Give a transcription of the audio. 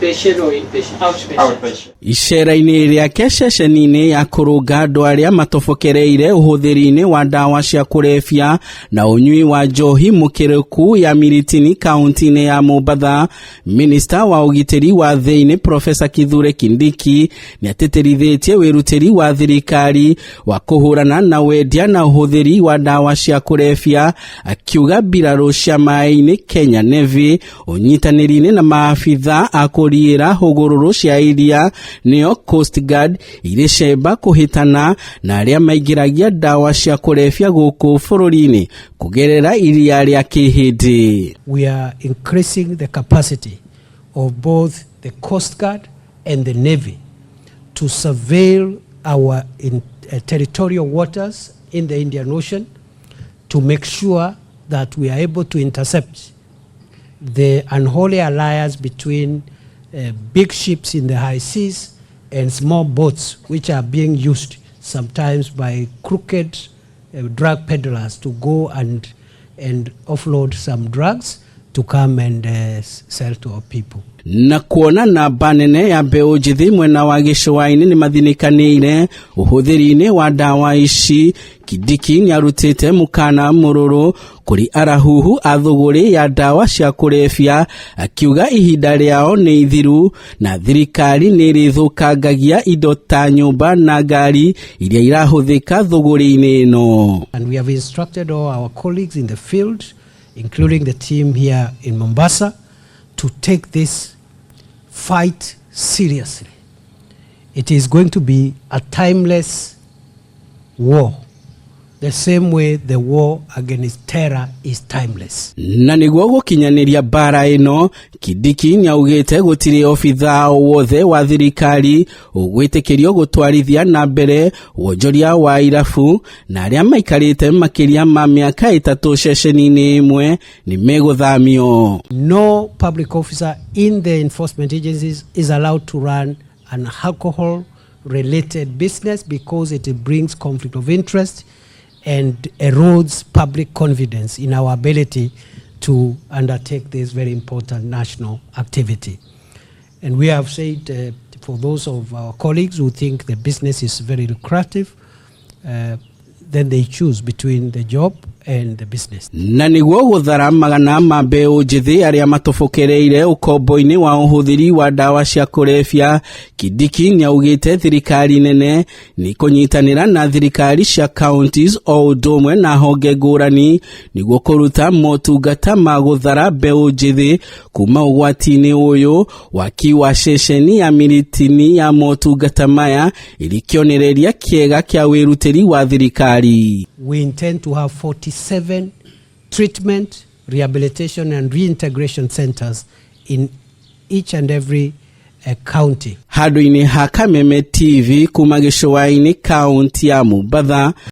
Outpatient or inpatient? Outpatient. Outpatient. Icera-inĩ rĩake ceceni-inĩ ya kũrũnga andũ arĩa matobokereire ũhũthĩri-inĩ wa ndawa cia kũrebia na ũnyui wa njohi mũkĩrũku ya Miritini kaunti-inĩ ya Mombatha, minista wa ũgitĩri wa thĩinĩ Profesa Kithure Kindiki nĩatĩtĩrithĩtie wĩrutĩri wa thirikari wa kũhũrana na wendia na ũhũthĩri wa ndawa cia kũrebia, akiuga mbirarũ cia maĩ-inĩ Kenya Navy ũnyitanĩri-inĩ na maabitha a kũriĩra hũgũrũrũ cia iria nĩo Coast Guard irĩ cemba kũhĩtana na arĩa maingĩragia ndawa cia kũrebia gũkũ bũrũri-inĩ kũgerera iria rĩa Kĩhĩndĩ. We are increasing the capacity of both the Coast Guard and the Navy to surveil our territorial waters in the Indian Ocean to make sure that we are able to intercept the unholy alliance between big ships in the high seas and small boats, which are being used sometimes by crooked drug peddlers to go and offload some drugs to come and sell to our people. Na kuona namba nene ya mbeũ njĩthĩ mwena wa gĩcũa-inĩ nĩ mathinĩkanĩire ũhũthĩri-inĩ wa ndawa ici, Kindiki nĩarutĩte mũkana mũrũrũ kũrĩ arahuhu a thũgũrĩ ya ndawa cia kũrebia, akiuga ihinda rĩao nĩ ithiru na thirikari nĩ ĩrĩthũkangagia indo ta nyũmba na ngari iria irahũthĩka thũgũrĩ-inĩ ĩno. And we have instructed all our colleagues in the field, including the team here in Mombasa, to take this fight seriously. It is going to be a timeless war, the same way the war against terror is timeless. Na nĩguo gũkinyanĩria mbara ĩno, Kindiki nĩaugĩte gũtirĩ obithaa o wothe wa thirikari ũgwĩtĩkĩrio gũtwarithia na mbere wonjoria wa irabu, na arĩa maikarĩte makĩria ma mĩaka 3 ceceni-inĩ ĩmwe nĩ megũthamio. No public officer in the enforcement agencies is allowed to run an alcohol related business because it brings conflict of interest and erodes public confidence in our ability to undertake this very important national activity. And we have said for those of our colleagues who think the business is very lucrative, then they choose between the job and the business. Na nĩguo gũthara magana ma mbeũ njĩthĩ arĩa matobokereire ũkombo-inĩ wa ũhũthĩri wa ndawa cia kũrebia, Kindiki nĩaugĩte thirikari nene nĩ kũnyitanĩra na thirikari cia counties o ũndũ ũmwe na honge ngũrani nĩguo kũruta motungata ma gũthara mbeũ njĩthĩ kuma ũgwati-inĩ ũyũ. Waki wa ceceni ya Miritini ya motungata maya ĩrĩ kĩonereria kĩega kĩa wĩrutĩri wa thirikari. We intend to have 47 treatment, rehabilitation, and reintegration centers in each and every county. Handũ-inĩ ha Kameme TV kuma gĩcũa-inĩ kaunti ya Mombatha.